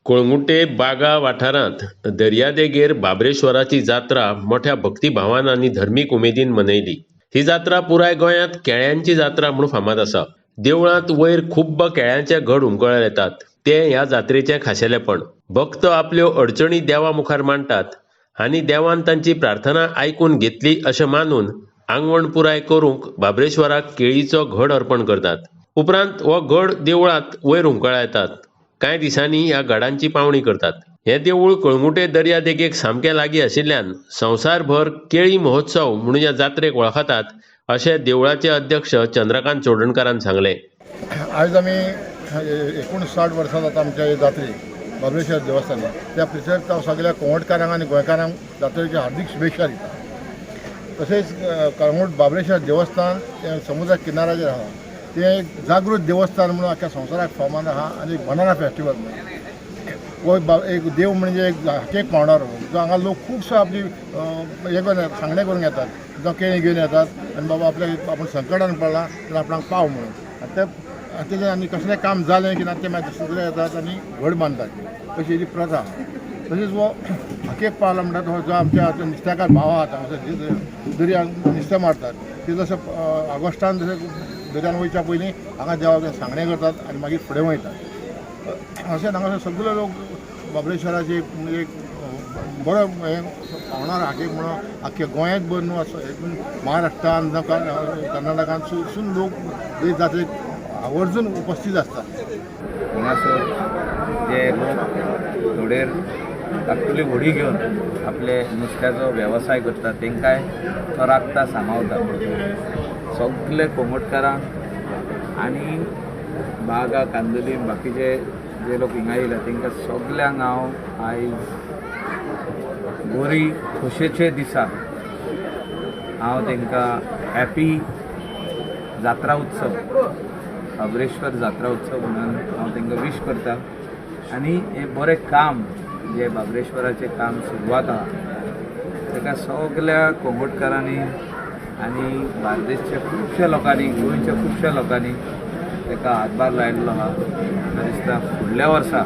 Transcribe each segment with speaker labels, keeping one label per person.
Speaker 1: कळंगूटे बागा वाठारांत दर्यादेगेर बाबरेश्वराची जात्रा मोठ्या भक्तिभावान आनी धर्मीक उमेदीन मनयली. ही जात्रा पुराय गोंयांत केळ्यांची जात्रा म्हूण फामाद आसा. देवळांत वयर खूब्ब केळ्यांचे घड हुमकळायले येतात, तें ह्या जात्रेचें खाशेलेपण. भक्त आपल्यो अडचणी देवा मुखार मांडटात आनी देवान तांची प्रार्थना आयकून घेतली अशें मानून आंगवण पुराय करूंक बाबरेश्वराक केळीचो घड अर्पण करतात. उपरांत हो घड देवळांत वयर हुमकळायतात. कांय दिसांनी ह्या घडांची पावणी करतात. हें देवूळ कळंगूटे दर्यादेगेक सामकें लागीं आशिल्ल्यान संवसारभर केळी महोत्सव म्हणून ह्या जात्रेक वळखतात अशें देवळाचे अध्यक्ष चंद्रकांत चोडणकारान सांगलें.
Speaker 2: आयज आमी 59 वर्सां जाता आमच्या हे जात्रेक बाबरेश्वर देवस्थानार. त्या प्रिसर हांव सगळ्या कळंगूटकारांक आनी गोंयकारांक जात्रेच्यो हार्दीक शुभेच्छा दिता. तशेंच कळंगूट बाबरेश्वर देवस्थान हें समुद्रा किनाऱ्याचेर आसा. तें एक जागृत देवस्थान म्हणून आख्या संवसाराक फामाद आहा आनी एक बनाना फेस्टिवल म्हणून हो एक देव म्हणजे एक हाकेक पावणारो, जो हांगा लोक खुबसो आपली हें करून सांगणें करूंक येतात, जावं केळीं घेवन येतात आनी बाबा आपल्या आपूण संकटान पडला जाल्यार आपणाक पाव म्हणून. आनी ते तेजें आनी कसलें काम जालें की ना ते मागीर दुसरे येतात आनी घड बांदतात. अशी ही प्रथा आहा. तशेंच हो हाकेक पावला म्हणटा तो जो आमच्या आतां नुस्त्याकार भाव आहात हांगासर दर्यान नुस्तें मारतात, ते जशें ऑगस्टान जशें दर्यान वयच्या पयलीं हांगा देवाक सांगणें करतात आनी मागीर फुडें वयतात. अशें हांगासर सगळे लोक बाबरेश्वराचे म्हणजे एक बरो हें पावणार हाकेक म्हणून आख्ख्या गोंयांत भर न्हू हितून महाराष्ट्रान जावं कर्नाटकान सून लोक हे जात्रेक आवर्जून उपस्थित आसतात.
Speaker 3: हांगासर जे लोक धोडेर धाकटुली व्हडी घेवन आपले नुस्त्याचो वेवसाय करतात तांकांय तो राखता, सांबाळता. सगळे कोंगटकारांक आनी बागा कांदोली बाकीचे जे लोक हिंगा येयल्या तांकां सगल्यांक हांव आयज बरी खोशेचे दिसा हांव तांकां हॅपी जात्रा उत्सव, बाबरेश्वर जात्रा उत्सव म्हणून हांव तांकां वीश करता. आनी हें बरें काम जें बाबरेश्वराचें काम सुरवात आहा ताका सगल्या कोंगटकारांनी आनी बार्देसच्या खुबश्या लोकांनी, गोंयच्या खुबश्या लोकांनी ताका हातभार लायिल्लो आहा. म्हाका दिसता फुडल्या वर्सा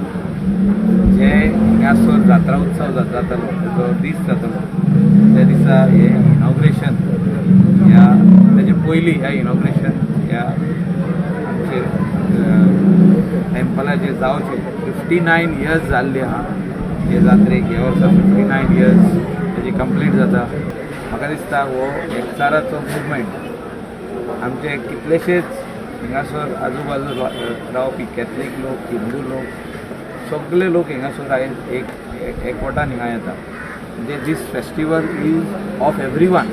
Speaker 3: जे हिंगासर जात्रा उत्सव जातलो, तेजो दीस जातलो, त्या दिसा हे इनॉग्रेशन ह्या तेजे पयलीं ह्या इनॉग्रेशन ह्या आमचे टेम्पलाचेर जावचें. 59 इयर्स जाल्ली आहा हे जात्रेक. ह्या वर्सा 59 इयर्स तेजी कंप्लीट जाता. म्हाका दिसता हो एकचाराचो मुवमेंट आमचे कितलेशेच हिंगासर आजूबाजू रावपी कॅथलीक लोक, हिंदू लोक, सगळे लोक हिंगासर आयज एक एकवटान हिंगा येता. म्हणजे this festival is of everyone.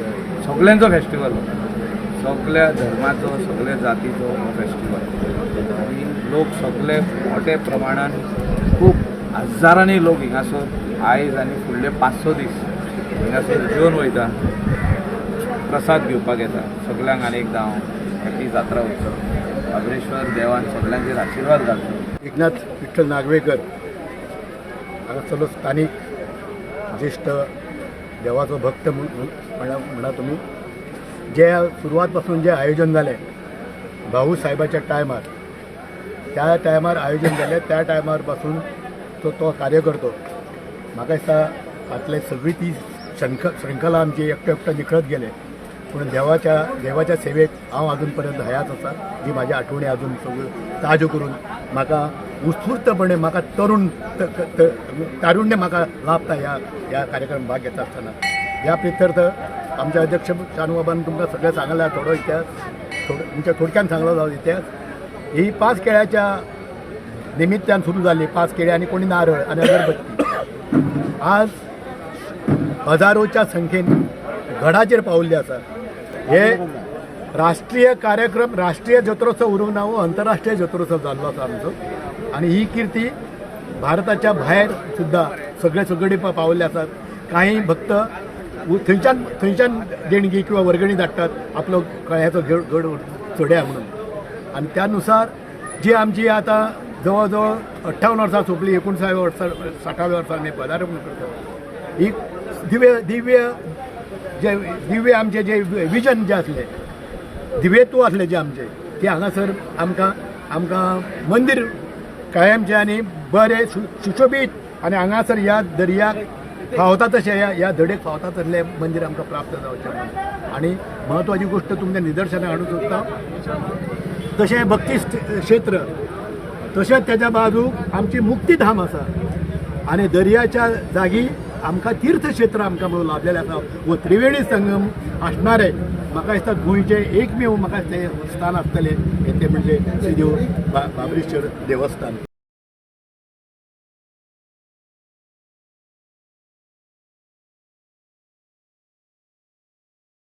Speaker 3: सगळ्यांचो फेस्टिवल हो, सगळ्या धर्माचो, सगळ्या जातीचो हो फेस्टिवल. आनी लोक सगळे मोठे प्रमाणान, खूब हजारांनी लोक हिंगासर आयज आनी फुडले 5-6 दीस हिंगासर जेवन वयता, प्रसाद घेवपाक येता. सगल्यांक आनी एकदां हांव हॅपी जात्रा उत्सव. बाबरेश्वर देवान सगल्यांचेर आशिर्वाद घालचो.
Speaker 4: एकनाथ विठ्ठल नागवेकर, हांगासरलो स्थानीक ज्येश्ठ देवाचो भक्त म्हणा तुमी. जे सुरवात पासून जे आयोजन जालें भाऊ साहेबाच्या टायमार, त्या टायमार आयोजन जालें, त्या टायमार पासून तो तो कार्यकर्तो. म्हाका दिसता हातले सगळी ती शृंखला आमची एकटो एकटो निखळत गेले, पूण देवाच्या देवाच्या सेवेक हांव अजून पर्यंत हयात आसा. जी म्हाजी आठवणी अजून सगळ्यो ताज्यो करून म्हाका उत्स्फूर्तपणे म्हाका तरुण तारुण्य म्हाका लाभता ह्या ह्या कार्यक्रम भाग घेता आसतना. ह्या प्रित्यर्थ आमचे अध्यक्ष शानूबाबान तुमकां सगळें सांगलां, थोडो इतिहास थोडो तुमच्या थोडक्यान सांगलो जावं इतिहास. ही पांच केळ्याच्या निमित्तान सुरू जाली. पांच केळी आनी कोणी नारळ आनी अगरबत्ती आज हजारोच्या संख्येन घडाचेर पावल्ले आसा. हे राष्ट्रीय कार्यक्रम, राष्ट्रीय जत्रोत्सव उरूंक ना, हो अंतरराष्ट्रीय जत्रोत्सव जाल्लो आसा आमचो. आनी ही किर्ती भारताच्या भायर सुद्दां सगळे सगळे पावल्ले आसात. कांय भक्त थंयच्यान थंयच्यान देणगी किंवा वर्गणी धाडटात आपलो कळ्याचो घड चडया म्हणून. आनी त्यानुसार जी आमची आतां जवळ जवळ 58 वर्सां सोंपली, 59व्या वर्सा, 60व्या वर्सा आमी पदार्पण करता. ही दिव्य दिव्य जे दिव्य आमचे जे विजन जे आसले, दिव्यत्व आसले जे आमचे, ते हांगासर आमकां आमकां मंदीर कायमचें आनी बरें सुशोबीत आनी हांगासर ह्या दर्याक फावता तशें ह्या धडेक फावता तसलें मंदीर आमकां प्राप्त जावचें म्हणून. आनी म्हत्वाची गोश्ट तुमच्या निदर्शनाक हाडूंक सोदता, तशें भक्ती क्षेत्र तशेंच तेच्या बाजूक आमची मुक्तीधाम आसा आनी दर्याच्या जागी आमकां तीर्थक्षेत्र आमकां म्हणून लाभलेलें आसा. वो त्रिवेणी संगम आसणारे म्हाका दिसता गोंयचें एकमेव म्हाका तें स्थान आसतलें तें म्हणजे श्रीदेव बाबरेश्वर देवस्थान.